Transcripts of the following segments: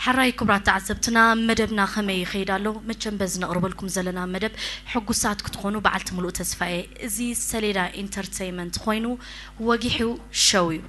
ሕራይ ክቡራት ተዓዘብትና፣ መደብና ከመይ ይኸይድ ኣሎ? መቸም በዚ ነቕርበልኩም ዘለና መደብ ሕጉሳት ክትኾኑ በዓልቲ ምሉእ ተስፋ እየ። እዚ ሰሌዳ ኢንተርተይመንት ኮይኑ ወጊሑ ሸው እዩ።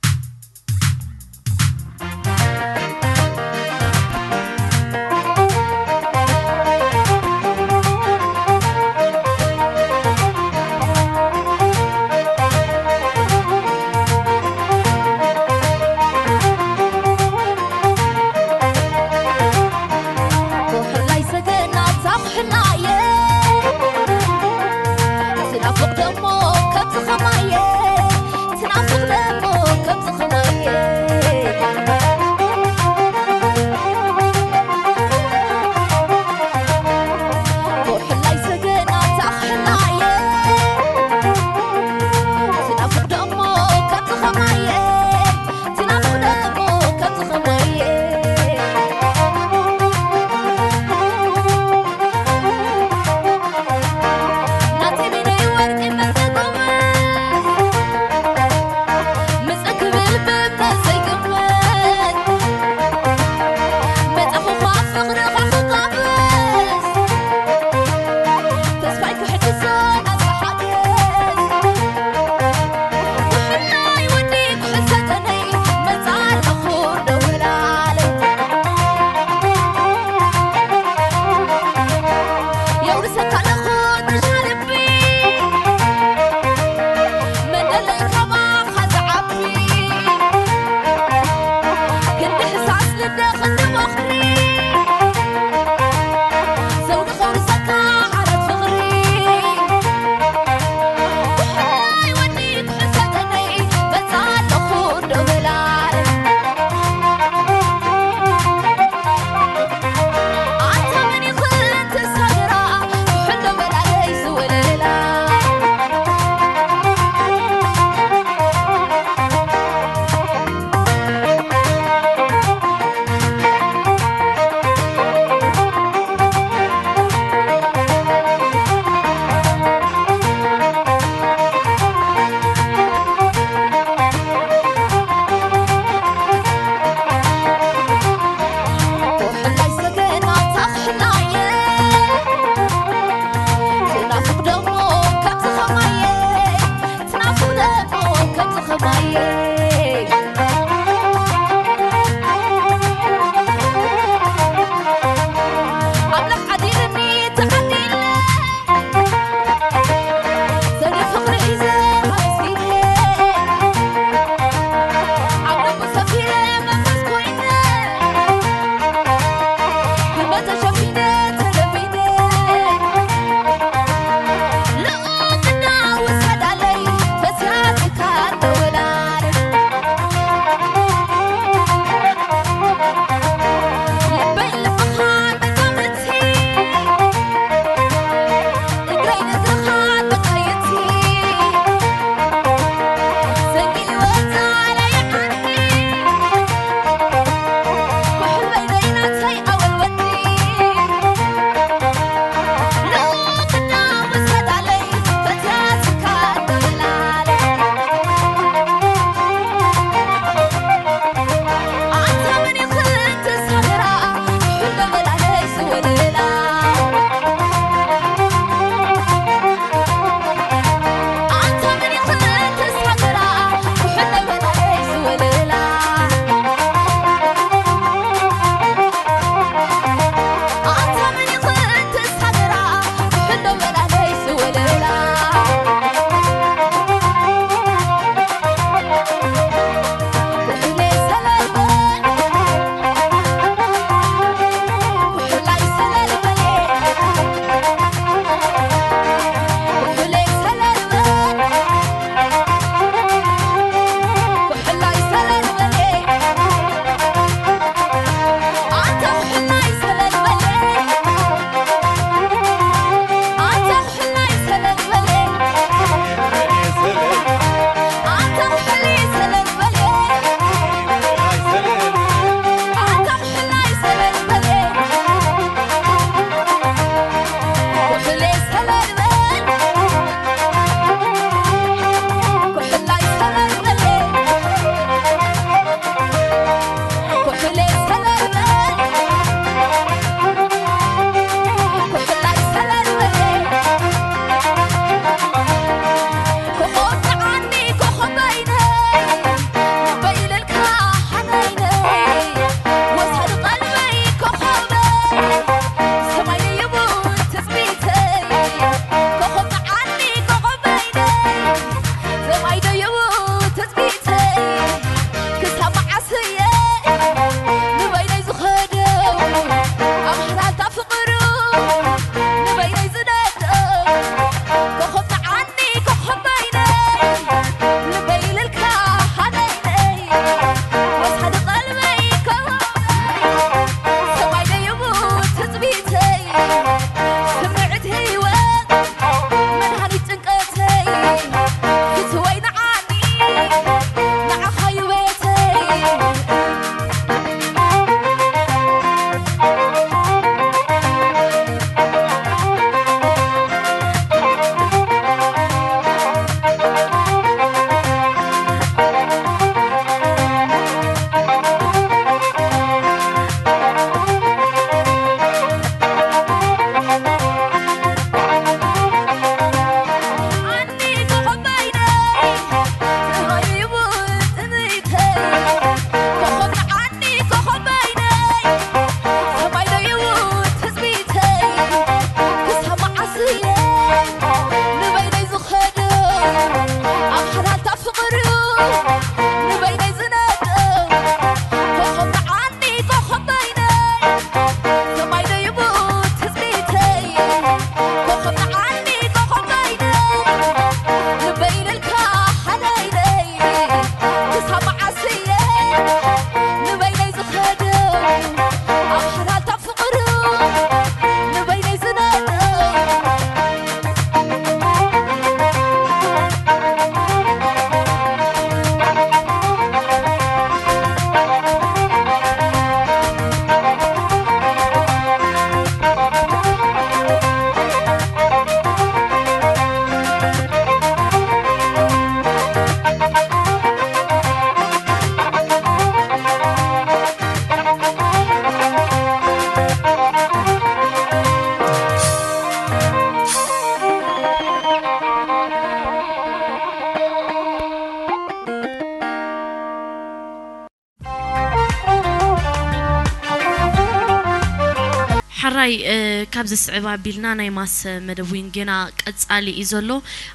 ኣይ እ፣ ካብ ዘስዕብ ኣቢልና ናይ ማሰ መደብ እውን ጌና ቀጻሊ እዩ ዘሎ።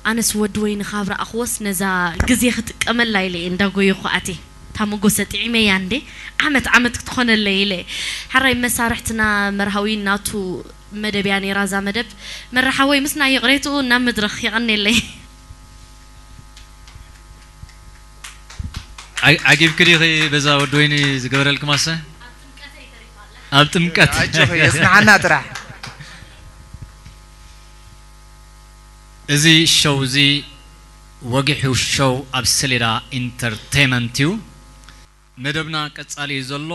ኣነስ ወዲ ወይኒ ካብ ረኣኽዎስ ነዛ ግዜ ክጥቀመላ ኢለ እየ እንዳጎየኹ ኣትየ። እታ መጎሰ ጥዒመያ እንዴ፣ ዓመት ዓመት ክትኾነለይ ኢለ። ሕራይ መሳርሕትና መርሃዊ ናቱ መደብ እያ ነይራ እዛ መደብ። መራሓወይ ምስና ይቕሬትኡ ናብ መድረኽ የቐኔለይ። ዓጊብኪ ዲኺ በዛ ወዲ ወይኒ ዝገበረልኪ ማሰ? ኣብ ጥምቀት። ኣጆኺ የጽንሓና ጥራሕ። እዚ ሸው እዚ ወጊሑ ሸው ኣብ ሰሌዳ ኢንተርቴመንት እዩ። መደብና ቀጻሊ እዩ ዘሎ።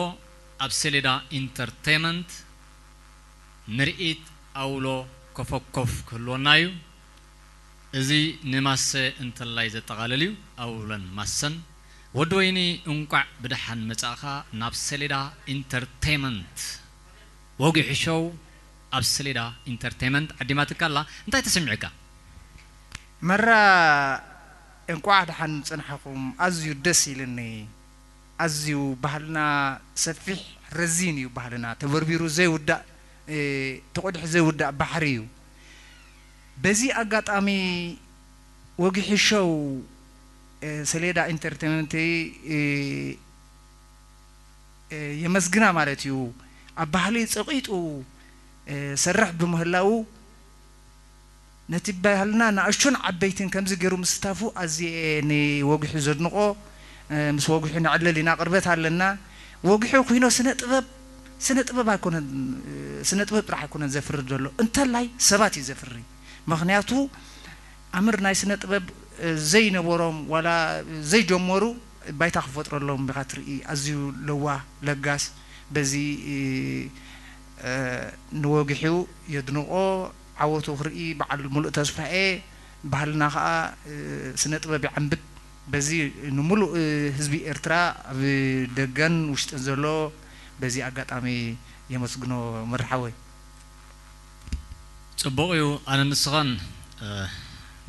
ኣብ ሰሌዳ ኢንተርቴመንት ምርኢት ኣውሎ ኮፈኮፍ ክህልወና እዩ። እዚ ንማሰ እንተላይ ዘጠቓልል እዩ። ኣውሎን ማሰን። ወዲ ወይኒ እንቋዕ ብደሓን መጻእኻ ናብ ሰሌዳ ኢንተርቴመንት። ወጊሑ ሸው ኣብ ሰሌዳ ኢንተርቴመንት ዓዲማትካ ኣላ። እንታይ ተሰሚዑካ? መራ እንቋዕ ደሓን ጽንሓኹም ኣዝዩ ደስ ኢልኒ። ኣዝዩ ባህልና ሰፊሕ ረዚን እዩ። ባህልና ተበርቢሩ ዘይውዳእ እ፣ ተቆዲሑ ዘይውዳእ ባሕሪ እዩ። በዚ ኣጋጣሚ ወጊሑ ሸው እ፣ ሰሌዳ ኢንተርቴመንት እ፣ እ፣ የመስግና ማለት እዩ። ኣብ ባህሊ ጸቂጡ እ፣ ሰርሕ ብምህላው ነቲ ባህልና ንኣሽቱን ዓበይትን ከምዚ ገይሩ ምስታፉ ኣዝየ ንወጊሑ ዘድንቆ። እ፣ ምስ ወጊሑ ንዕለል ኢና ቅርበት ኣለና። ወጊሑ ኩይኖ ስነ ጥበብ ስነ ጥበብ ኣይኮነን። እ፣ ስነ ጥበብ ጥራሕ ኣይኮነን ዘፍሪ ዘሎ እንተላይ ሰባት እዩ ዘፍሪ። ምክንያቱ ኣምር ናይ ስነ ጥበብ እ፣ ዘይነበሮም ዋላ ዘይጀመሩ ባይታ ክፈጥረሎም ኢኻ ትርኢ። ኣዝዩ ለዋህ ለጋስ በዚ እ፣ እ፣ ንወጊሑ የድንቆ። ዓወቱ ክርኢ በዓል ሙሉእ ተስፋ እየ። ባህልና ከዓ እ፣ ስነ ጥበብ ይዓንብብ። በዚ ንሙሉእ እ፣ ህዝቢ ኤርትራ ኣብ ደገን ውሽጥን ዘሎ በዚ ኣጋጣሚ የመስግኖ መርሓወይ። ጽቡቕ እዩ። ኣነ ንስኻን እ፣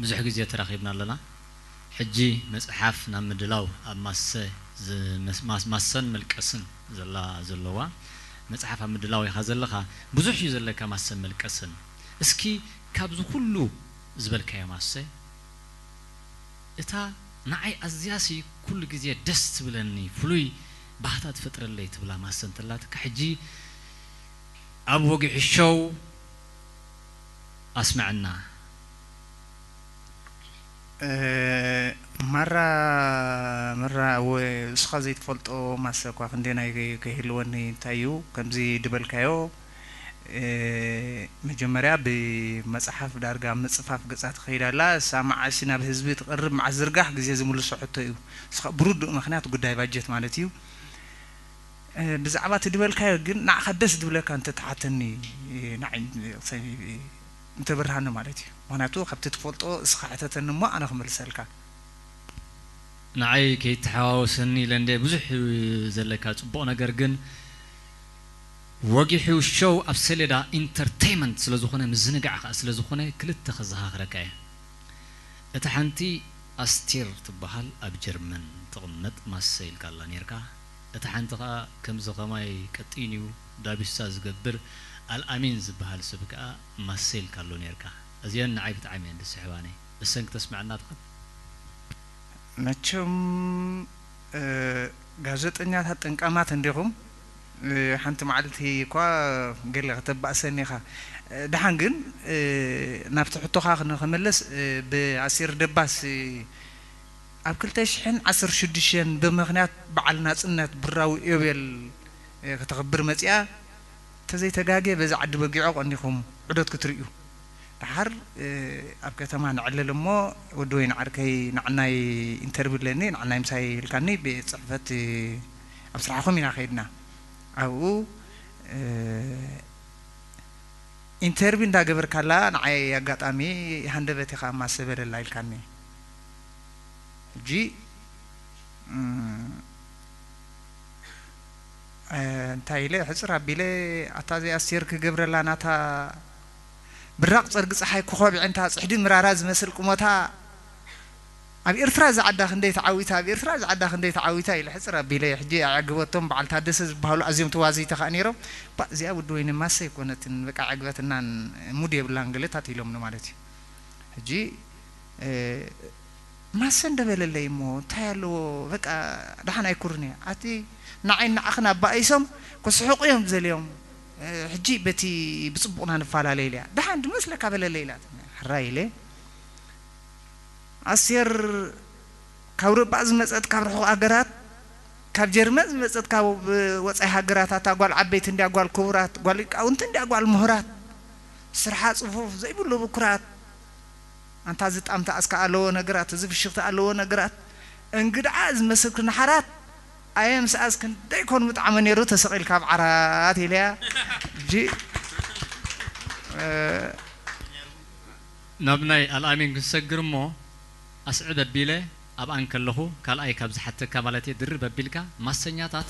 ብዙሕ ግዜ ተራኺብና ኣለና። ሕጂ መጽሓፍ ናብ ምድላው ኣብ ማሰ ዝ- መስ- ማስ- ማሰን መልቀስን ዘላ ዘለዋ መጽሓፍ ኣብ ምድላው ኢኻ ዘለኻ። ብዙሕ እዩ ዘለካ ማሰን መልቀስን። እስኪ ካብዚ ኩሉ ዝበልካዮ ማሰ እታ ንዓይ ኣዝያሲ ኩሉ ግዜ ደስ ትብለኒ ፍሉይ ባህታ ትፈጥረለይ ትብላ ማሰ እንተላትካ ሕጂ ኣብ ወግዒ ሾው ኣስምዐና። እ፣ ማራ መራ እወ እስኻ ዘይትፈልጦ ማሰ እኳ ክንደናይ ከይህልወኒ እንታይ እዩ ከምዚ ድበልካዮ እ፣ መጀመርያ ብመጽሓፍ ዳርጋ ምጽፋፍ ገጻ ትኸይድ ኣላ። እሳ መዓስ ናብ ህዝቢ ትቐርብ መዓስ ዝርጋሕ ግዜ ዝምልሶ ሕቶ እዩ። እስኻ ብርዱእ ምኽንያት ጉዳይ ባጀት ማለት እዩ። እ፣ ብዛዕባ እቲ ድበልካዮ ግን ንዓኻ ደስ ድብለካ እንተትሓተኒ እ፣ ንዓይ እንተብርሃኒ ማለት እዩ። ምኽንያቱ ካብቲ ትፈልጦ እስኻ ሕተተኒ እሞ ኣነ ክምልሰልካ። ንዓይ ከይተሓዋወሰኒ ኢለ እንደ ብዙሕ ዘለካ ጽቡቕ ነገር ግን ወጊሑ ሾው ኣብ ሰሌዳ ኢንተርቴይመንት ስለ ዝኾነ ምዝንጋዕ ከኣ ስለ ዝኾነ ክልተ ከዘኻኽረካ እየ። እታ ሓንቲ ኣስቴር ትበሃል ኣብ ጀርመን ትቕመጥ ማሰ ኢልካ ኣላ ኔርካ። እታ ሓንቲ ከኣ ከምዚ ከማይ ቀጢን እዩ ዳቢሳ ዝገብር ኣልኣሚን ዝበሃል ሰብ ከኣ ማሰ ኢልካ ኣሎ ኔርካ። እዚአን ንዓይ ብጣዕሚ እየን ዝስሕባኒ። እሰን ክተስምዐና ትኽእል? መቸም እ፣ ጋዜጠኛታት ጠንቃማት እንዲኹም። እ፣ ሓንቲ መዓልቲ እኳ ገለ ከተባእሰኒ ኢኻ። እ፣ ደሓን ግን እ፣ ናብቲ ሕቶኻ ክን- ክምለስ እ፣ ብኣሲር ደባስ እ፣ ኣብ ክልተ ሽሕን ዓሰርተ ሽዱሽተን ብምኽንያት በዓል ናጽነት ብራዊ ኢዮቤል እ፣ ከተኽብር መጺኣ። ተዘይተጋግየ በዚ ዓዲ በጊዖ ቀኒኹም ዑደት ክትርእዩ። ደሓር እ፣ ኣብ ከተማ ንዕልል እሞ ወዲ ወይኒ ዓርከይ ንዓናይ ኢንተርቪው ኣለኒ ንዓናይ ምሳይ ኢልካኒ ቤት ጽሕፈት እ፣ ኣብ ስራሕኹም ኢና ከይድና ኣብኡ እ፣ ኢንተርቪው እንዳገበርካላ ንዓይ ኣጋጣሚ ሃንደበት ኢኻ ማሰበለላ ኢልካኒ ሕጂ እም፣ እ፣ እንታይ ኢለ ሕፅር ኣቢለ ኣታ ዘይ ኣስቴር ክገብረላ ናታ ብራቕ ጸርጊ ፀሓይ ክኾብዐ እንታ ፅሕዲ ምራራ ዝመስል ቁመታ ኣብ ኤርትራ እዛ ዓዳ ክንደይ ተዓዊታ፣ ኣብ ኤርትራ እዛ ዓዳ ክንደይ ተዓዊታ ኢለ ሕጽር ኣቢለ። ሕጂ ኣዕግበቶም በዓል ታደሰ ዝበሃሉ ኣዝዮም ተዋዘይቲ ከኣ ነይሮም። ባ፣ እዚኣ ውዲ ወይኒ ማሰ ኣይኮነትን፣ በቃ ዕግበትናን ሙድ የብላን ገለታት ኢሎምኒ ማለት እዩ። ሕጂ፣ እ፣ ማሰ እንደበለለይ እሞ እንታይ ኣለዎ፣ በቃ ደሓን ኣይኩርን እየ። ኣቲ ንዓይ ንዓኽን ኣባኢሶም ክስሕቑ እዮም ዝደልዮም። እ፣ ሕጂ በቲ ብጽቡቕና ንፈላለ ኢለያ። ደሓን ድመስለካ በለለይ ኢላት። ሕራይ ኢለ። ኣስቴር ካብ ርባእ ዝመጸት፣ ካብ ርሑቕ ሃገራት፣ ካብ ጀርመን ዝመጸት፣ ካብ ወጻኢ ሃገራት፣ ኣታ ጓል ዓበይቲ እንድያ፣ ጓል ክቡራት፣ ጓል ሊቃውንቲ እንድያ፣ ጓል ምሁራት፣ ስርሓ ጽፉፍ ዘይብሉ ብኩራት፣ ኣንታ እዚ ጣምታ ኣስካ ኣለዎ ነገራት፣ እዚ ፍሽኽቲ ኣለዎ ነገራት፣ እንግድዓ እዚ መስል ክንሓራት፣ ኣየ ምስኣስ ክንደይ ኮን ምጣዕመ ነይሩ ተሰቒልካ ኣብ ዓራት ኢለያ። ሕጂ፣ እ፣ ናብ ናይ ኣልኣሚን ክንሰግር እሞ፣ ኣስዕብ ኣቢለ ኣብኣ እንከለኹ፣ ካልኣይ ካብ ዝሓተካ ማለት እየ፣ ድርብ ኣቢልካ ማሰኛታት፣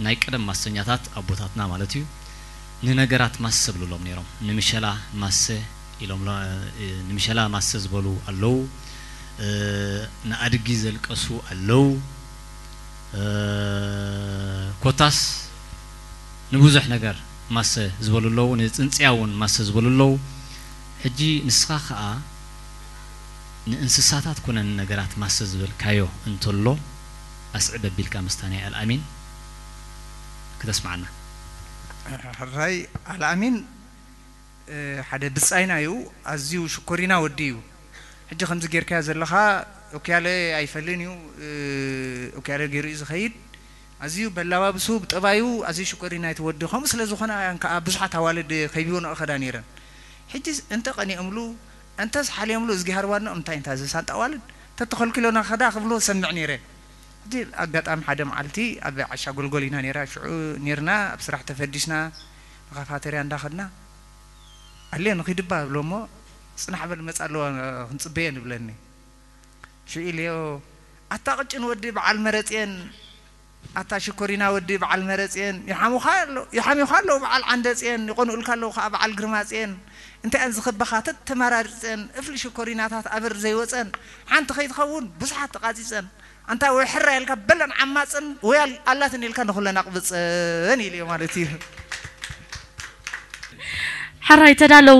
ናይ ቀደም ማሰኛታት ኣቦታትና ማለት እዩ፣ ንነገራት ማሰ ብልሎም ነይሮም። ንምሸላ ማሰ ኢሎም፣ ንምሸላ ማሰ ዝበሉ ኣለዉ፣ እ፣ ንኣድጊ ዘልቀሱ ኣለዉ፣ እ፣ ኮታስ ንብዙሕ ነገር ማሰ ዝበሉ ኣለዉ፣ ንጽንጽያ እውን ማሰ ዝበሉ ኣለዉ። ሕጂ ንስኻ ከኣ ንእንስሳታት ኮነ ንነገራት ማሰ ዝበልካዮ እንተሎ፣ ኣስዕብ ኣቢልካ ምስታ ናይ ኣልኣሚን ክተስምዓና። ሕራይ ኣልኣሚን፣ እ፣ ሓደ ብጻይና እዩ፣ ኣዝዩ ሽኮሪና ወዲ እዩ። ሕጂ ከምዚ ጌርካዮ ዘለኻ፣ ኦክያለ ኣይፈልን እዩ፣ እ፣ ኦክያለ ገይሩ እዩ ዝኸይድ። ኣዝዩ በላባብሱ፣ ብጠባዩ ኣዝዩ ሽኮሪና እዩ እቲ ወዲ። ከምኡ ስለ ዝኾነ እየን ከኣ ብዙሓት ኣዋልድ ከይብወንኦ ከዳ ነይረን። ሕጂ እንተ ቀኒኦምሉ፣ እንተስ ሓልዮምሉ፣ እዝጊሃር ዋንኦም እንታይ እንታ እዚ ሳንጣ ኣዋልድ ተተኸልኪሎና ከዳ ክብሉ ሰምዕ ነይረ። ሕጂ ኣጋጣሚ ሓደ መዓልቲ ኣብ ዓሻ ጎልጎል ኢና ነይራ፣ ሽዑ ነይርና፣ ኣብ ስራሕ ተፈዲስና፣ ንካፋተርያ እንዳኸድና፣ ኣልዮ ንኺድባ እብሎ እሞ፣ ጽናሕ በል መጻ ኣለዋ ክንጽበየን እብለኒ። ሽኡ ኢለዮ፣ ኣታ ቅጭን ወዲ በዓል መረጽየን፣ ኣታ ሽኮሪና ወዲ በዓል መረጽየን፣ ይሓሙኻ ኣሎ-፣ ይሓሚኻ ኣለዉ በዓል ዓንደጽየን፣ ይቐንኡልካ ኣለዉ ኸኣ በዓል ግርማጽየን፣ እንታይ እየን ዝኽበኻ ተተመራርጸን፣ እፍሊ ሽኮሪናታት ኣበር ዘይወጸን፣ ሓንቲ ከይትኸውን ብዙሓት ተቓጺጸን፣ ኣንታ ወይ ሕራይ ኢልካ በለን ዓማጽን ወይ ኣል-፣ ኣላትን ኢልካ ንኹለን ኣቕብጸን ኢልዮ ማለት እዩ። ሕራይ ተዳለዉ።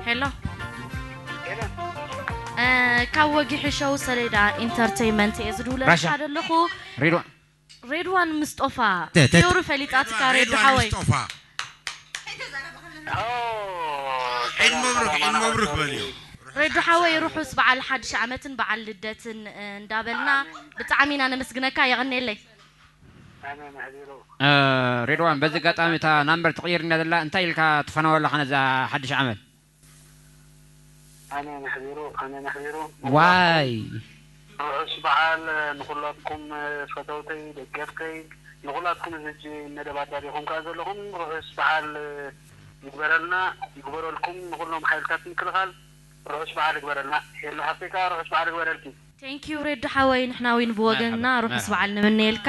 ሄሎ። እ፣ ካብ ወጊሒ ሸው ሰሌዳ ኢንተርቴይመንት እየ ዝድውለልካ ዘለኹ። ሬድዋን። ሬድዋን ምስጦፋ። ተ-፣ ተ-፣ ፊዮሪ ፈሊጣትካ ሬድዮ ሓወይ። ዒድ መብሩክ፣ ዒድ መብሩክ በልዮ። ሬድዮ ሓወይ ርሑስ በዓል ሓድሽ ዓመትን በዓል ልደትን፣ እ፣ እንዳበልና ብጣዕሚ ኢና ነመስግነካ። የቐኔለይ። እ፣ ሬድዋን፣ በዚ ኣጋጣሚ እታ ናምበር ትቕይር እንዳ ዘላ እንታይ ኢልካ ትፈነወላ ኸነ እዛ ሓድሽ ዓመት? ኣነ ነሕቢሩ፣ ኣነ ነሕቢሩ። ዋይ። ርሑስ በዓል ንኹላትኩም ፈተውተይ፣ ደገፍተይ፣ ንኹላትኩም እዚ ሕጂ መደብ ኣዳሊኹም ከኣ ዘለኹም ርሑስ በዓል ይግበረልና፣ ይግበረልኩም፣ ንኹሎም ሓይልታት ምክልኻል ርሑስ በዓል ይግበረልና። ሄሉ ሓፍተይ ከኣ ርሑስ በዓል ይግበረልኪ። Thank you ሬዲ ሓወይ፣ ንሕና እውን ብወገንና ርሑስ በዓል ንምነየልካ።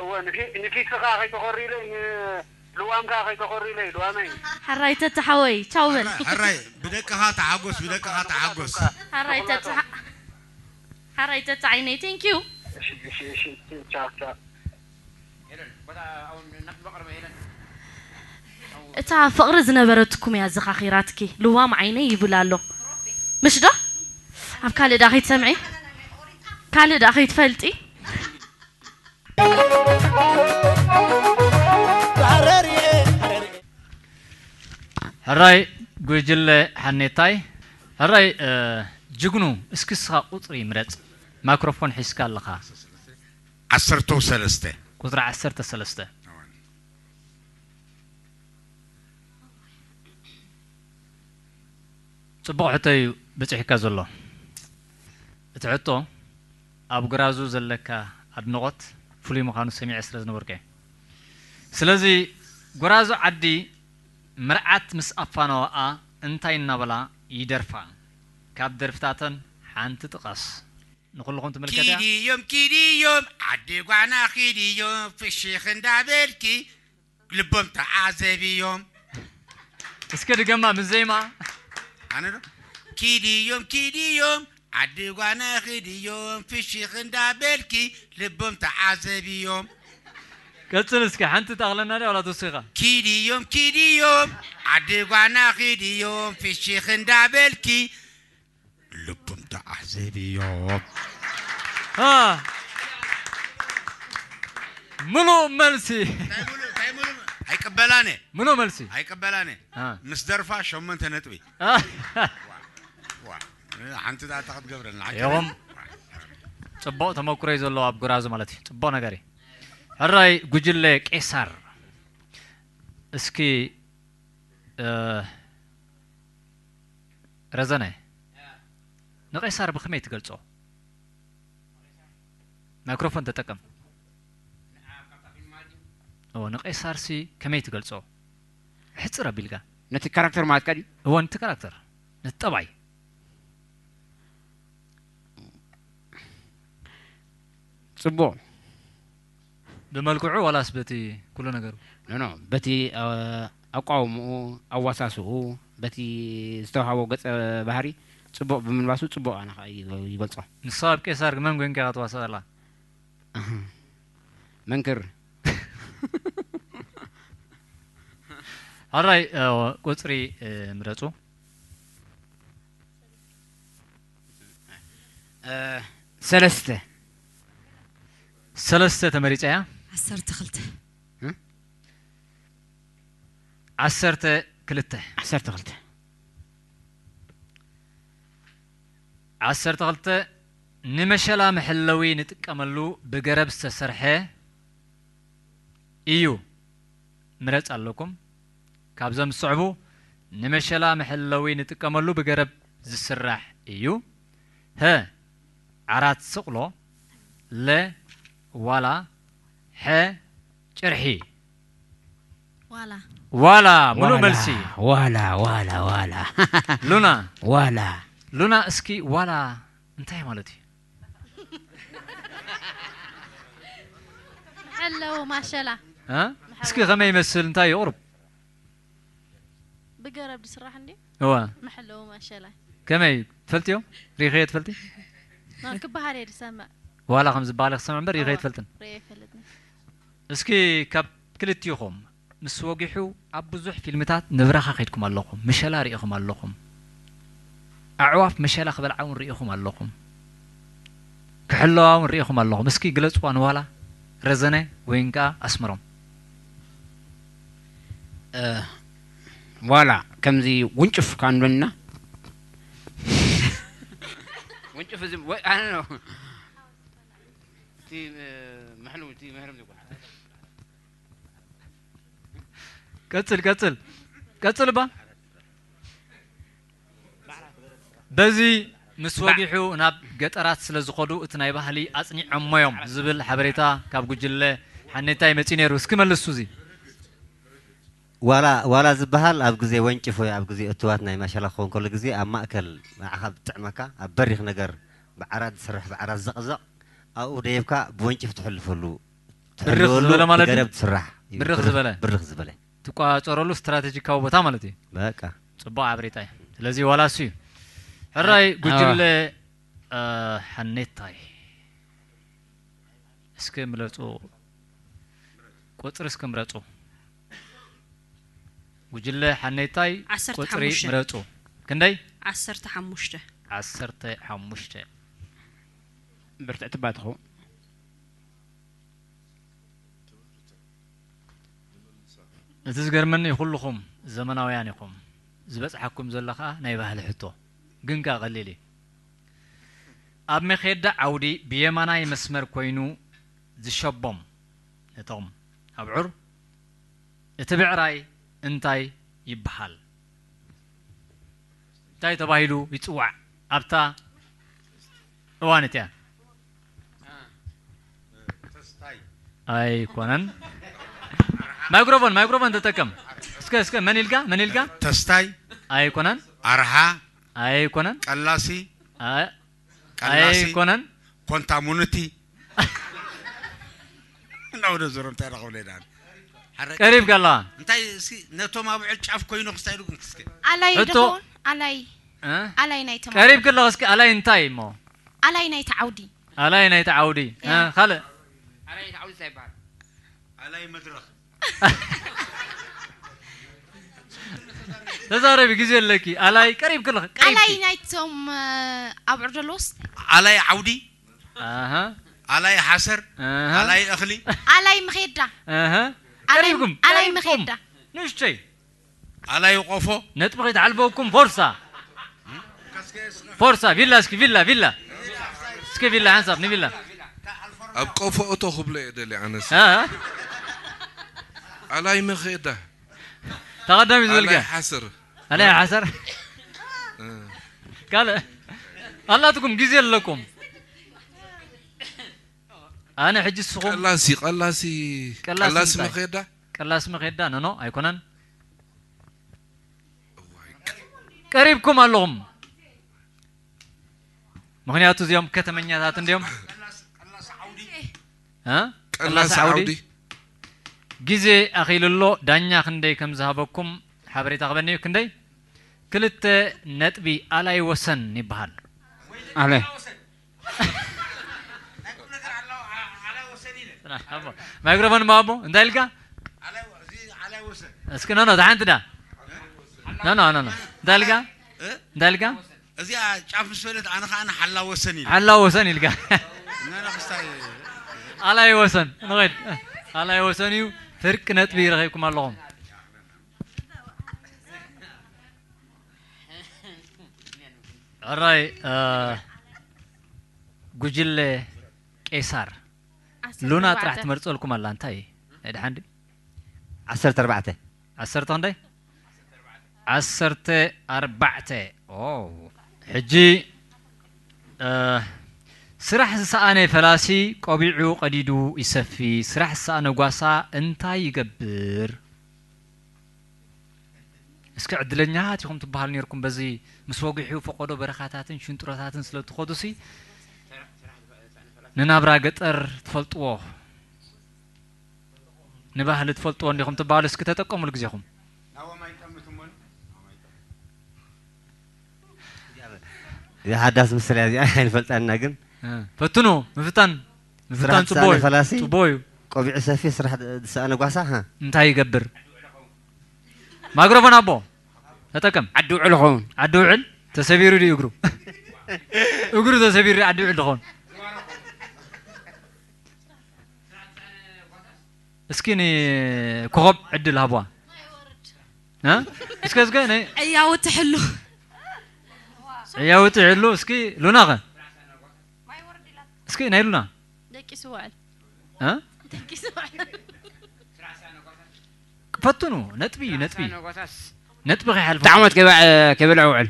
እወ፣ ንፊ-፣ ንፊትኻ ከይተኾሪ ኢለ፣ ን-፣ ልዋምካ ከይተኾሪ ኢለ፣ ልዋመይ። ሕራይ ተተ ሓወይ፣ ቻው በል። ሕራይ፣ ሕራይ፣ ብደቅኻ ተሓጎስ፣ ብደቅኻ ተሓጎስ። ሕራይ ተተ ሓ-፣ ሕራይ ተተ ዓይነይ፣ thank you። እሺ፣ እሺ፣ እሺ፣ ቻው፣ ቻው። እታ ፍቕሪ ዝነበረትኩም እያ ዘኻኺራትኪ። ልዋም ዓይነይ ይብል ኣሎ። ምሽ ዶ? ኣብ ካልእ ደኣ ከይትሰምዒ? ካልእ ደኣ ከይትፈልጢ? ሕራይ ጉጅለ ሓኔታይ። ሕራይ፣ እ፣ ጅግኑ፣ እስኪ እስኻ ቁጽሪ ምረጽ። ማይክሮፎን ሒዝካ ኣለኻ። ዓሰርተው ሰለስተ። ቁጽሪ ዓሰርተ ሰለስተ። ጽቡቕ ሕቶ እዩ በጺሑካ ዘሎ። እቲ ሕቶ ኣብ ጎራዙ ዘለካ ኣድንቖት ፍሉይ ምዃኑ ሰሚዐ ስለ ዝነበርኩ እየ። ስለዚ ጎራዙ ዓዲ መርዓት ምስ ኣፋነዋኣ እንታይ እናበላ ይደርፋ? ካብ ደርፍታተን ሓንቲ ጥቀስ። ንኹልኹም ትምልከት እያ። ኪድዮም ኪድዮም ዓዲ ጓና ኪድዮም ፍሽኽ እንዳበልኪ ልቦም ተዓዘብዮም። እስከ ድገማ ምስ ዜማ። ኣነ ዶ? ኪድዮም ኪድዮም ዓዲ ጓና ኪድዮም ፍሽኽ እንዳበልኪ ልቦም ተዓዘብዮም። ቀጽል እስከ ሓንቲ ታቕለና ዲ ዋላ ተወሲኻ? ኪድዮም ኪድዮም ዓዲ ጓና ኪድዮም ፍሽኽ እንዳበልኪ ልቦም ተዓዘብዮም። አ፣ ምሉእ መልሲ። እንታይ ምሉእ? እንታይ ምሉእ? ኣይቅበላን እየ። ምሉእ መልሲ። ኣይቅበላን እየ። አ። ምስ ደርፋ ሸሞንተ ነጥቢ። አ። ዋ፣ ሓንቲ ዳታ ክትገብረልና። ይኹም። ጽቡቕ ተመኩሮ እዩ ዘለዎ ኣብ ጉራዙ ማለት እዩ። ጽቡቕ ነገር እዩ። ሕራይ ጉጅለ ቄሳር። እስኪ፣ እ፣ ረዘነ፣ ንቄሳር ብኸመይ ትገልጾ? ማይክሮፎን ተጠቀም። ኦ፣ ንቄሳርሲ ከመይ ትገልጾ? ሕጽር ኣቢልካ። ነቲ ካራክተር ማለትካ ድዩ? እወ፣ ነቲ ካራክተር። ነቲ ጠባይ። ጽቡቕ። ብመልክዑ ዋላስ በቲ ኩሉ ነገሩ? ኖ፣ ኖ፣ በቲ፣ አ፣ ኣቋውምኡ፣ ኣዋሳስኡ፣ በቲ ዝተዋሃቦ ገጸ ባህሪ ጽቡቕ ብምልባሱ ጽቡቕ ኣነ ኸኣ ይበ-፣ ይበልጾ። ንስኻ ኣብ ቄሳር መን ኮይንካ ኢኻ ትዋሳእ ዘላ? መንክር። ሕራይ፣ እ፣ ቁጽሪ፣ እ፣ ምረጹ። እ፣ ሰለስተ። ሰለስተ ተመሪጸ እያ። ዓሰርተ ክልተ። እ? ዓሰርተ ክልተ። ዓሰርተ ክልተ። ዓሰርተ ክልተ፣ ንመሸላ መሐለዊ ንጥቀመሉ ብገረብ ዝተሰርሐ እዩ። ምረጽ ኣለኩም። ካብዞም ዝስዕቡ ንመሸላ መሐለዊ ንጥቀመሉ ብገረብ ዝስራሕ እዩ። ሀ፣ ዓራት ስቕሎ፣ ለ፣ ዋላ፣ ሐ፣ ጭርሒ። ዋላ። ዋላ፣ ሙሉእ ዋላ፣ መልሲ። ዋላ፣ ዋላ፣ ዋላ። ሉና። ዋላ። ሉና፣ እስኪ ዋላ እንታይ ማለት እዩ? መሐለዊ ማሸላ። እ? እስኪ ከመይ ይመስል? እንታይ እዩ? ቁሩብ። ብገረብ ዝስራሕ እንድዩ? እወ። መሐለዊ ማሸላ። ከመይ? ትፈልጥዮ? ሪኢኸዮ ትፈልጢ? ኖ፣ ክበሃል እየ ዝሰምዕ። ዋላ ከም ዝበሃል ክሰምዕ እምበር ሪኢኸዮ እወ፣ ኣይትፈልጥን? ሪኤ ኣይፈልጥን። እስኪ ካብ ክልቲኹም ምስ ወጊሑ ኣብ ብዙሕ ፊልምታት ንብረኻ ከይድኩም ኣለኹም፣ ምሸላ ርኢኹም ኣለኹም፣ ኣዕዋፍ ምሸላ ክበልዓ እውን ርኢኹም ኣለኹም፣ ክሕለዋ እውን ርኢኹም ኣለኹም። እስኪ ግለጽዋ ንዋላ ረዘነ ወይን ከኣ ኣስመሮም። እ፣ ዋላ ከምዚ ውንጭፍ ካንዶና ውንጭፍ እዚ ወይ ኣነ ነው። እቲ፣ እ፣ መሕለዊ፣ እቲ መሕረም ዝጓ። ቀጽል፣ ቀጽል። ቀጽል እባ። በዚ ምስ ወጊሑ ናብ ገጠራት ስለ ዝኸዱ እቲ ናይ ባህሊ ኣጽኒዖሞ እዮም ዝብል ሓበሬታ ካብ ጉጅለ ሓኔታይ መጺኡ ነይሩ። እስኪ መልሱ እዚ። ዋላ፣ ዋላ ዝበሃል ኣብ ግዜ ወንጭፍ ወይ ኣብ ግዜ እትዋት ናይ ማሸላ ክኸውን ከሎ ግዜ ኣብ ማእከል ንዓኻ ዝጥዕመካ ኣብ በሪኽ ነገር ብዓራት ዝስራሕ ብዓራት ዘቕዘቕ ኣብኡ ደይብካ ብወንጭፍ ትሕልፈሉ ብርኽ ትሕልወሉ ዝበለ ማለት እዩ? ብገረብ ትስራሕ እዩ። ብርኽ ብርኽ ዝበለ። ብርኽ ዝበለ። ትቋጸረሉ ስትራቴጂካዊ ቦታ ማለት እዩ። በቃ። ጽቡቕ ሓበሬታ እዩ። ስለዚ ዋላ እሱ እዩ። ሕራይ ኣዋ። ጉጅለ፣ እ፣ ሓኔታይ። እስኪ ምረጹ። ቁጽሪ እስኪ ምረጹ። ጉጅለ ሓኔታይ ዓሰርተ ሓሙሽተ። ቁጽሪ ምረጹ። ክንደይ? ዓሰርተ ሓሙሽተ። ዓሰርተ ሓሙሽተ። ብርትዕቲ እባ ትኸውን። እቲ ዝገርመኒ ኩልኹም ዘመናውያን ኢኹም። ዝበጽሓኩም ዘሎ ኸኣ ናይ ባህሊ ሕቶ። ግን ከኣ ቀሊል እዩ። ኣብ መኼዳ ዓውዲ ብየማናይ መስመር ኮይኑ ዝሸቦም ነቶም ኣብዑር እቲ ብዕራይ እንታይ ይበሃል? እንታይ ተባሂሉ ይጽዋዕ ኣብታ እዋን እቲኣ? ኣይኮነን። ማይክሮፎን፣ ማይክሮፎን ተጠቀም። እስከ፣ እስከ፣ መን ኢልካ? መን ኢልካ? ተስታይ። ኣይኮነን። ኣርሃ። ኣይኮነን። ቀላሲ ኣይ- ቀላሲ ኣይኮነን። ኮንታሙኒቲ እናወደ ዞሮ እንታይ ረኸብለ ዳን ቀሪብካ ኣለኻ። እንታይ እስኪ ነቶም ኣብዕል ጫፍ ኮይኑ ክስታይ ዱግ እስኪ ኣላይ ሕቶ- ድኾን ኣላይ እ? ኣላይ ናይ ተማ ቀሪብ ከለኻ እስኪ ኣላይ እንታይ እሞ ኣላይ ናይ ተዓውዲ ኣላይ ናይ ተዓውዲ እ፣ ያ። ካልእ ኣላይ ተዓውዲ እንታይ ይበሃል? ኣላይ መድረኽ ተዛረቢ ግዜ ኣለኪ ኣላይ ቀሪብ ከለኻ ቀሪብኪ። ኣላይ ናይቶም ኣብ ዕርደሎስ ኣላይ ዓውዲ ኣሃ ኣላይ ሓሰር ኣሃ ኣላይ እኽሊ ኣላይ ምኼዳ ኣሃ ኣላይ- ቀሪብኩም ኣላይ ቀሪብኩም። ምኼዳ ንእሽተይ ኣላይ ቆፎ ነጥቢ ከይትሓልፈኩም ፎርሳ ፎርሳ ቪላ እስኪ ቪላ ቪላ እስኪ ቪላ ሓንሳብ ንቪላ ኣብ ቆፎ እቶ ክብሎ እየ ደልየ ኣነስ እ? ኣላይ መኼዳ ተቐዳሚ ዝብልካ ኣላይ ሓስር ኣላይ ሓሰር ካልእ ኣላትኩም ግዜ ኣለኩም ኣነ ሕጂ ስኹም ቀላሲ ቀላሲ ቀላሲ ቀላሲ እንታይ? መኼዳ ቀላሲ መኼዳ ኖኖ ኣይኮነን ቀሪብኩም ኣለኹም ምኽንያቱ እዚኦም ከተመኛታት እንዲኦም እ? ቀላሲ ዓውዲ? ዓውዲ ግዜ ኣኺሉ ኣሎ ዳኛ ክንደይ ከም ዝሃበኩም ሓበሬታ ክበኒ እዩ ክንደይ ክልተ ነጥቢ ኣላይ ወሰን ይበሃል ኣለ ማይክሮፎን ማቦ እንታይ ኢልካ እስኪ ኖኖ ሓንቲ ዳ ኖኖ ኖኖ እንታይ ኢልካ እንታይ ኢልካ እዚኣ ጫፍ ምስ በለት ኣነ ከዓ ሓላ ወሰን ኢለ ሓላ ወሰን ኢልካ ነነኽስታይ ኣላይ ወሰን ንኸይድ ኣላይ ወሰን እዩ ፍርቂ ነጥቢ ረኺብኩም ኣለኹም ሕራይ ጉጅለ ቄሳር ሉና ጥራሕ ትመርፀልኩም ኣላ እንታይ እዩ ናይ ድሓን ድዩ ዓሰርተ ኣርባዕተ ዓሰርተ ክንደይ ዓሰርተ ኣርባዕተ ኦ ሕጂ እ፣ ስራሕ ዝሰኣነ ፈላሲ ቆቢዑ ቀዲዱ ይሰፊ ስራሕ ዝሰኣነ ጓሳ እንታይ ይገብር እስኪ ዕድለኛታት ኢኹም ትበሃሉ ነርኩም በዚ ምስ ወጊሑ ፈቆዶ በረኻታትን ሽንጥሮታትን ስለ ትኸዱሲ ንናብራ ገጠር ትፈልጥዎ ንባህሊ ትፈልጥዎ እንዲኹም ትበሃሉ እስኪ ተጠቀሙሉ ግዜኹም እዚኣ ሓዳስ ምስላ እዚኣ ኣይንፈልጣና ግን ፈትኑ ምፍታን ምፍታን ስራሕ ጽቡቅ እዩ ፈላሲ? ጽቡቅ እዩ ቆቢዑ ሰፊ ስራሕ ዝሰኣነ ጓሳ ሃ እንታይ ይገብር ማይክሮፎን ኣቦ ተጠቀም ዓዲ ውዕል ኸውን ዓዲ ውዕል ተሰቢሩ ድዩ እግሩ እግሩ ተሰቢሩ ድዩ ዓዲ ውዕል ድኸውን እስኪ ንኮኸብ ዕድል ሃብዋ እ? እስከ እስከ ናይ ዕያውቲ ሕሉ ዕያውቲ ሕሉ እስኪ ሉናኸ እስኪ ናይ ሉና ደቂሱ ውዕል እ? ደቂሱ ውዕል ፈትኑ ነጥቢ እዩ ነጥቢ ነጎታስ ነጥቢ ከይሓልፉ ብጣዕሞት ከይበልዐ ውዕል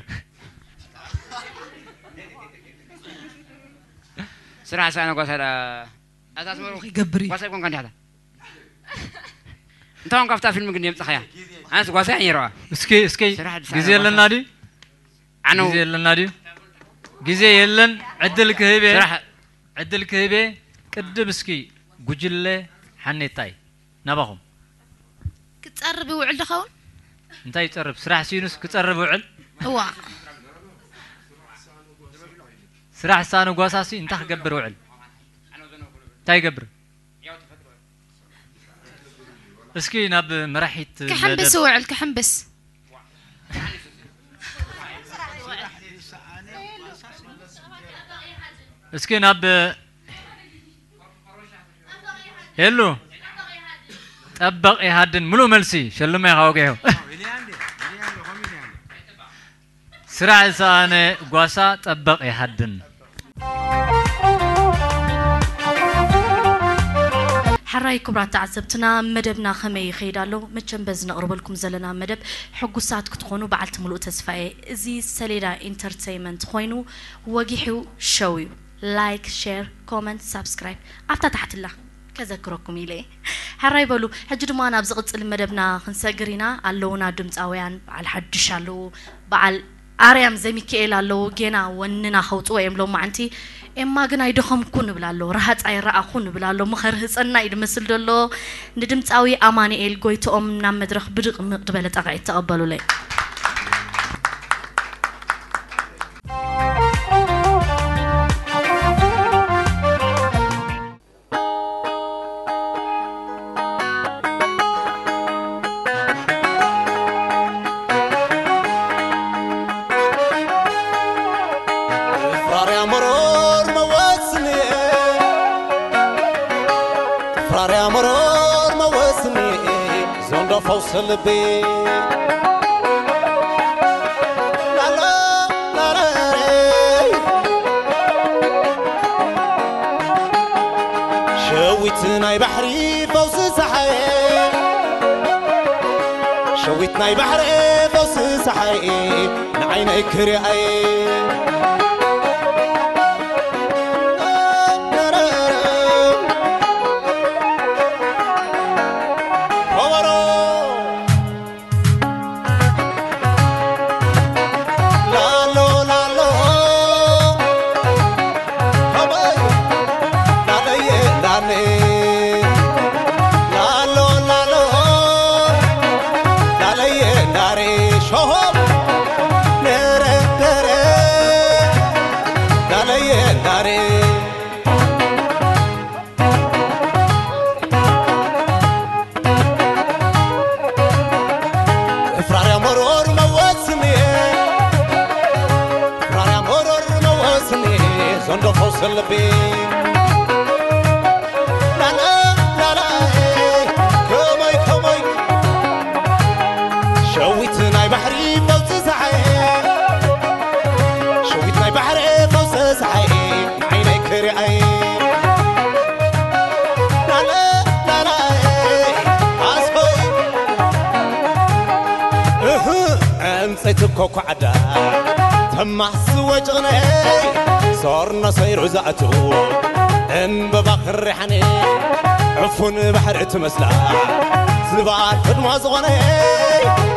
ስራሕ ሳነ ጓሳ ዳ ኣታስመሩ ይገብር እዩ ጓሳ ይኮንካ እንዲሓታ እንታውን ካብታ ፊልም ግን የምፅኻያ ኣነስ ጓሳ እያ ነይረዋ እስኪ እስኪ ስራሕ ድሳነ ግዜ ኣለና ድዩ ኣነው ግዜ ኣለና ድዩ ግዜ የለን ዕድል ክህብ እየ ስራሕ ዕድል ክህብ እየ ቅድም እስኪ ጉጅለ ሓኔታይ ናባኹም ክፀርብ ይውዕል ድኸውን እንታይ ይፀርብ ስራሕ ሲኑስ ክፀርብ ውዕል እዋ ስራሕ ሳነ ጓሳሲ እንታይ ክገብር ውዕል እንታይ ይገብር እስኪ ናብ መራሒት ክሕምብስ መደብ- ውዕል ክሕምብስ እስኪ ናብ ሄሉ ጠበቕ ይሃድን ሙሉእ መልሲ ሸልማ ኢኻ ወጊሑ ስራሕ ዝሰኣነ ጓሳ ጠበቕ ይሃድን ሕራይ ክቡራት ተዓዘብትና መደብና ከመይ ይኸይድ ኣሎ መቸም በዚ ነቕርበልኩም ዘለና መደብ ሕጉሳት ክትኾኑ በዓልቲ ሙሉእ ተስፋ እየ እዚ ሰሌዳ ኢንተርተይመንት ኮይኑ ወጊሑ ሸው እዩ like share comment subscribe ኣብታ ታሕትላ ከዘክረኩም ኢለ እየ ሕራይ በሉ ሕጂ ድማ ናብ ዝቕፅል መደብና ክንሰግር ኢና ኣለውና ድምፃውያን በዓል ሓዱሽ ኣለዉ በዓል ኣርያም ዘሚካኤል ኣለዉ፣ ጌና ወንና ከውፅዎ እዮም ሎማዓንቲ። ኤማ ግን ኣይደኸምኩ ንብል ኣሎ፣ ረሃፅ ኣይረኣኹ ንብል ኣሎ። ምኸርህፀና እዩ ድመስል ዘሎ። ንድምፃዊ ኣማኑኤል ጎይትኦም ናብ መድረኽ ብድቕምቕ ዝበለ ጣቕዒት ተቐበሉለይ። ፍራርያ መሮር መወስኒ፣ ፍራርያ መሮር መወስኒ፣ ዘንዶ ፈውሲ ልቢ። ላላ ላላሬ። ሸዊት ናይ ባሕሪ ፈውሲ ጸሓይ፣ ሸዊት ናይ ባሕሪ ፈውሲ ጸሓይ፣ ንዓይነይ ክሪኣይ። ከበሮ። ላሎ ላሎ፣ ከመይ ላለየ ላኔ። ላሎ ላሎ፣ ላለየ ላሬ። ሾሆም ነረ ነረ፣ ላለየ ላሬ። ፍራርያ መሮር መወስኒ፣ ፍራርያ መሮር መወስኒ፣ ዘንዶ ፈውሲ ልቢ። ላላ ላላ፣ ከመይ ከመይ፣ ሸዊት ናይ ባሕሪ ፈውሲ ጸሓይ፣ ሸዊት ናይ ባሕሪ ፈውሲ ጸሓይ፣ ዓይነይ ክሪኣይ። ላላ ላላ፣ ኣስሆይ። እህ፣ ዕንፀይቲ ኮኳዕዳ፣ ተማስ ወጭቕነይ፣ ዞርኖ ሰይሩ ዝኣቱ፣ ዕንበባ ክሪሓኒ፣ ዕፉን ባሕሪ ትመስላ፣ ዝባን ህድማ ዝኾነ፣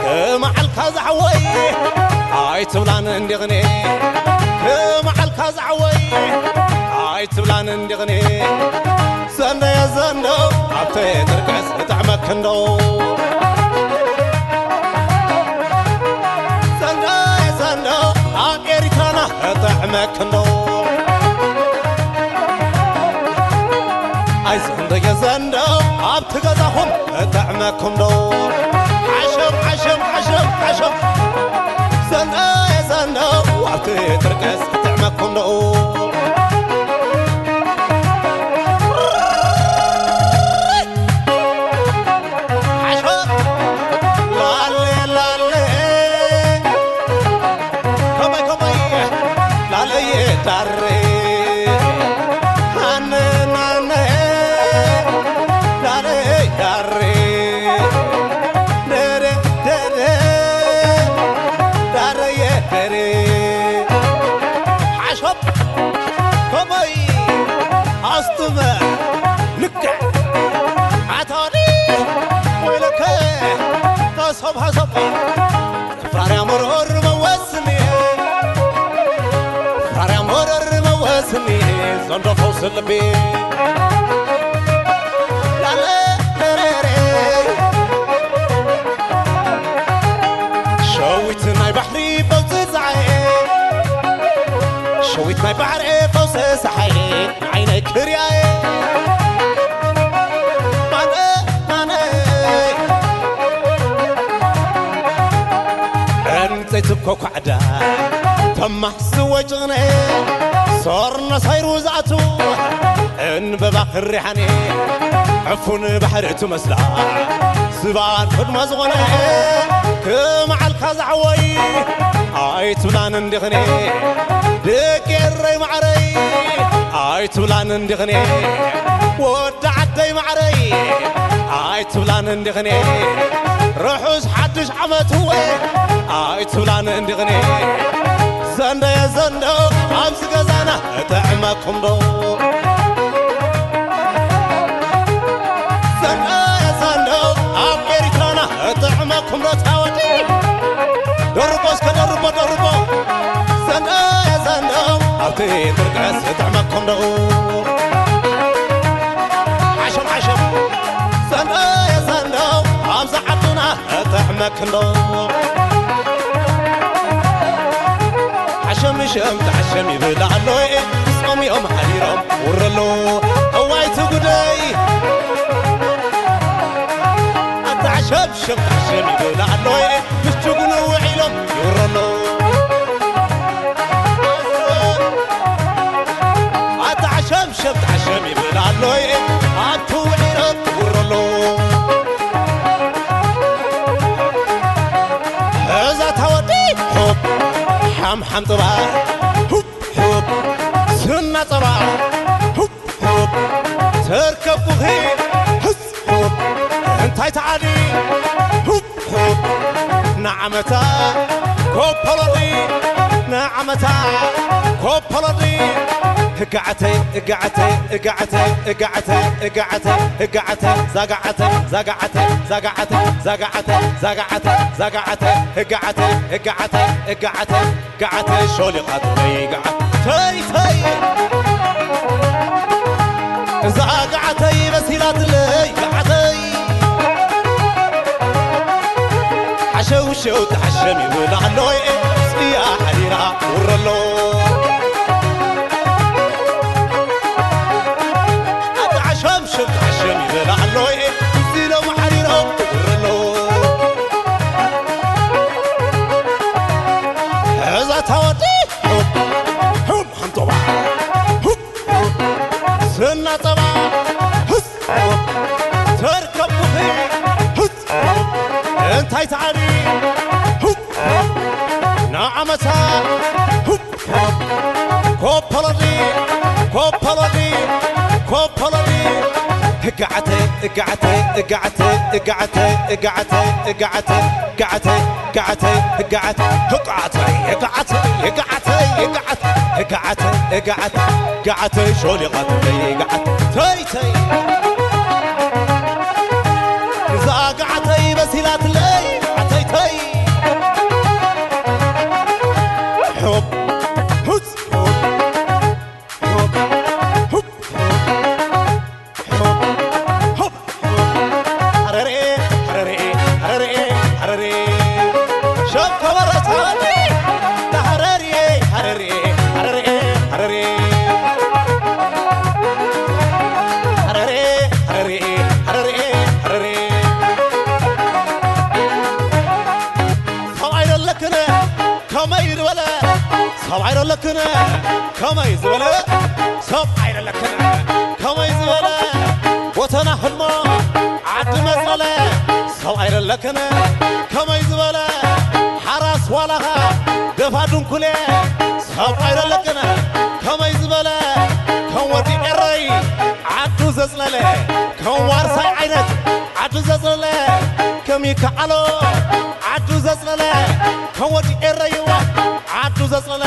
ከመዓልካ ዝሓወይ፣ ኣይትብላን እንዲቕኒ፣ ከመዓልካ ዝሓወይ፣ ኣይትብላን እንዲቕኒ። ዘንደየ ዘንዶ፣ ኣብተ ጥርቀስ እጥዕመክን ዶ። ዘንደየ ዘንዶ፣ ኣብ ኤሪትራና እጥዕመክን ዶ። ኣይ ዘንደየ ዘንዶ፣ ኣብቲ ገዛኹም እጥዕመኩም ዶ። ሓሸም፣ ሓሸም፣ ሓሸም፣ ሓሸም። ዘንደየ ዘንዶ፣ ኣብቲ ጥርቀስ እጥዕመኩም ዶ። ሓሾ ላሌ ላሌ ከመይ ከመይ ላለየ ዳሬ ሃነ ናነ ላለየ ዳሬ ደረ ደረ ዳረየ ደሬ ሓሾ ከመይ ኣስጥመ ልክዕ ኣታኒ ወይለከ ተሰብ ሃሰብ ፍራርያ መረር መወስኒ ፍራርያ መረር መወስኒ ዘንዶ ፈውሲ ልቢ ላለ ለረረ ሸዊት ናይ ባሕሪ ፈውሲ ጸሓይ ሸዊት ናይ ባሕሪ ፈውሲ ጸሓይ ንዓይነይ ክርያየ ማነ ማነ ዕንፀይቲ ኮኳዕዳ ተማስ ወጭቕነ ሶርነ ሳይሩ ዝኣቱ ዕንበባ ክሪሓኒ ዕፉን ባሕሪ ትመስላ ስባን ህድማ ዝኾነ ክመዓልካ ዝዓወይ ኣይትብላን እንዲኽኒ ደቂ ኤረይ ማዕረይ ኣይትብላን እንዲኽኒ ወዲ ዓደይ ማዕረይ ኣይትብላን እንዲኽኒ ርሑስ ሓድሽ ዓመት እወ ኣይትብላን እንዲኽኒ ዘንደየ ዘንዶ ኣብዚ ገዛና እጥዕመኩም ዶ ዘንደየ ዘንዶ ኣብ ኤሪትራና እጥዕመኩም ዶ ታወዲ ደርቦ እስከ ደርቦ ደርቦ ብርቀስ እጥዕመኩም ዶ? ሓሸም ሓሸም ዘንዶ የዘንዶ ኣብዚ ዓድና እጥዕመክን ዶ? ሓሸም ሸም ተሓሸም ይብል ኣሎ ጾም እዮም ሓዲሮም ውረሎ እዋይ ትጉደይ ኣታ ሓሸም ሸም ተሓሸም ይብል ኣሎ ምስ ጅግኑ ውዒሎም ይውረሎ ኣታ ሓሸም ሸም ተሓሸም ይብል ኣሎ ኣብቲ ውዒሎም ይውረሎ እዛ ታወዲ ሑብ ሓምሓም ጥባ ሑብ ሑብ ስና ጸባ ሑብ ሑብ ተርከብኩኺ ህስ ሑብ እንታይ ተዓሊ ሑብ ሑብ ንዓመታ ኮፖሎዲ ንዓመታ ኮፖሎዲ ህጋዓተይ ህጋዓተይ ህጋዓተይ ህጋዓተይ ህጋዓተይ ህጋዓተይ ዛጋዓተይ ዛጋዓተይ ዛጋዓተይ ዛጋዓተይ ዛጋዓተይ ዛጋዓተይ ህጋዓተይ ህጋዓተይ ህጋዓተይ ህጋዓተይ ሾሊቓትለይ ጋዓተይ ተይ እዛ ጋዓተይ በሲላትለይ ጋዓተይ ሓሸውሸው ተሓሸም ይብል ኣሎ ጽያ ሓዲራ ውረሎ ኣታ ሓሸም ሸም ተሓሸም ይብል ኣሎ ኢሎም ሓዲሮም ውረሎ እዛ ታወዲ ሑም ሓምጦባ ስና ጸባ ህስ ተርከብኩኺ ህስ እንታይ ተዓሊ ንዓመታ ኮፖሎዲ ኮፖሎዲ ኮፖሎዲ ህጋዓተ ህጋዓተ ህጋዓተ ህጋዓተ ህጋዓተ ህጋዓተ ህጋዓተ ጋዓተ ጋዓተ ህጋዓተ ጋዓተ ጋዓተ ጋዓተ ጋዓተ ጋዓተ ሾሊቓት ጋዓተ ተይ ተይ እዛ ጋዓተይ በሲላትለይ ጋዓተይ ተይ ሑብ ሁፅ ሑብ ሑብ ሑብ ሰብኣይ ደለክነ ከመይ ዝበለ ሰብኣይ ደለክነ ከመይ ዝበለ ሰብኣይ ደለክነ ከመይ ዝበለ ጎተና ህድሞ ዓዲ መፅለለ ሰብኣይ ደለክነ ከመይ ዝበለ ሓራስ ዋላኻ ደፋ ድንኩሌ ሰብኣይ ደለክነ ከመይ ዝበለ ከም ወዲ ኤረይ ዓዱ ዘፅለለ ከም ዋርሳይ ዓይነት ዓዱ ዘፅለለ ከም ይከኣሎ ዓዱ ዘፅለለ ከም ወዲ ኤረይዋ ዓዱ ዘፅለለ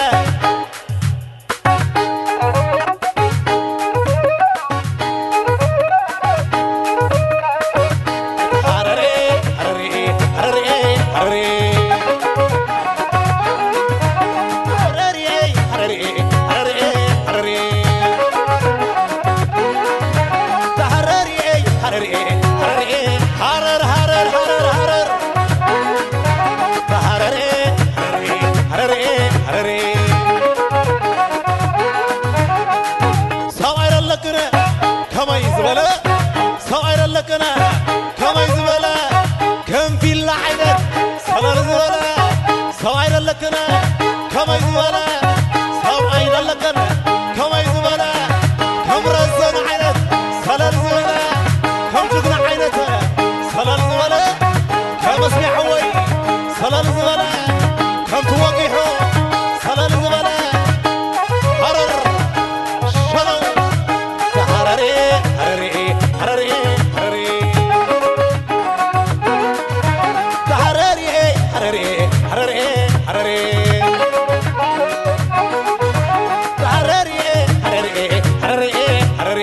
ሰብኣይ ደለክነ ከመይ ዝበለ ሰብኣይ ደለክነ ከመይ ዝበለ ከም ቪላ ዓይነት ሰለል ዝበለ ሰብኣይ ደለክነ ከመይ ዝበለ ሰብኣይ ደለክነ ከመይ ዝበለ ከም ረዘን ዓይነት ሰለል ዝበለ ከም ጅግና ዓይነት ሰለል ዝበለ ከም እስሜ ሓወይ ሰለል ዝበለ ከምቲ ወጊሑ ሰለል ዝበለ ሃረር ሸለው ሃረሬ ሃረሬ ሃረሬ ሃረሬ ሃረሬ ሃረሬ ሃረሬ ሃረሬ ሃረሬ ሃረሬ ሃረሬ ሃረሬ ሃረሬ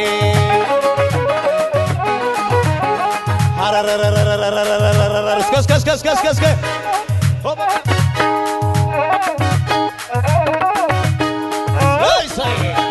እስከ እስከ እስከ እስከ እስከ እስከ ሆባ። እሰይ፣ እሰይ።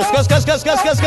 እስከ እስከ እስከ እስከ እስከ እስከ